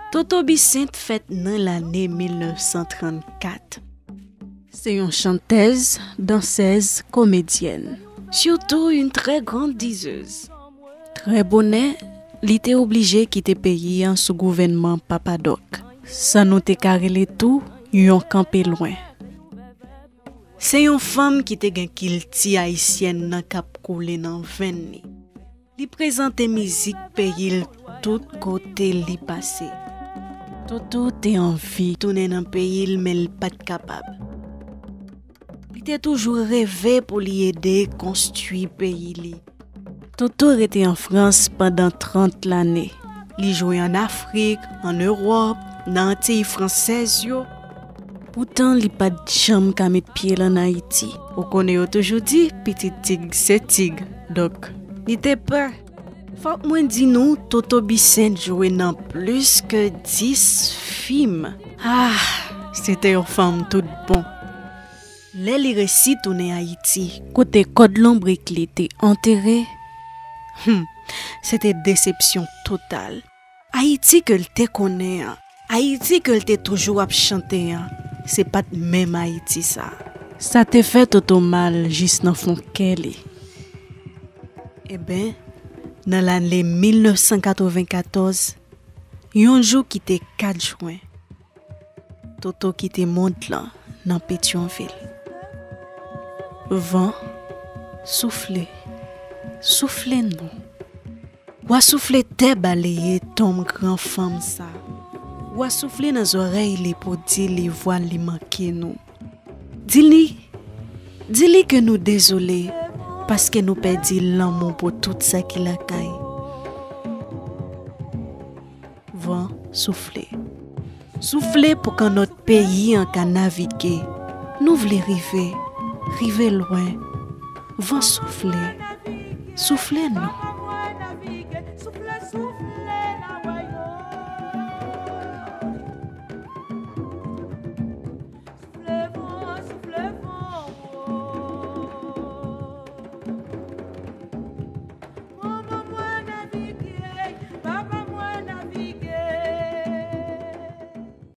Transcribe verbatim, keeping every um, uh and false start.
Toto Bissainthe fèt nan lane mil nèf san trannkat. Se yon chantèz, dansèz, komedyèn. Surtout une très grande dizeuse. Trè bonè, li te oblije kite peyi an sou gouvènman Papa Doc. Sa nou te ka rele tou yon kanpe lwen. Se yon fanm ki te gen kilti ayisyèn nan k ap koule nan venn li. Li prezante mizik peyi l tout kote li pase. Toto te anvi tounen nan peyi l, men l pa t kapab. Li te toujou reve pou li ede konstwi peyi li. Toto rete an Frans pandan trant lane. Li jwe ann Afrik, ann Ewòp, nan Antiy Fransèz yo. Poutan, li pa t janm ka met pye l ann Ayiti. Ou konnen yo toujou di, pitit tig se tig. Donk, li te pè. Fòk mwen di nou, Toto Bissainthe jwe nan plis ke dis fim. Ah, se te yon fanm tout bon. Lè li resi tounen Ayiti, kote kòd lonbrik li te antere, hmm, se te desepsyon total. Ayiti ke l te konnen an, Ayiti ke l te toujou ap chante an, se pa t menm Ayiti sa. Sa te fè Toto mal jis nan fon kè li. Eben, nan lane mil nèf san katrevenkatòz, yon jou ki te kat jen, Toto kite mond lan nan Petyonvil. Van, soufle, soufle non. W a soufle tè baleye tonm gran fanm sa. W a soufle nan zòrèy li pou di li vwal li manke nou. Di li, di li ke nou dezole paske nou pèdi lanmou pou tout sa ki lakay. Van, soufle. Soufle pou kannòt peyi an ka navige. Nou vle rive, rive lwen. Van, soufle. Soufle non.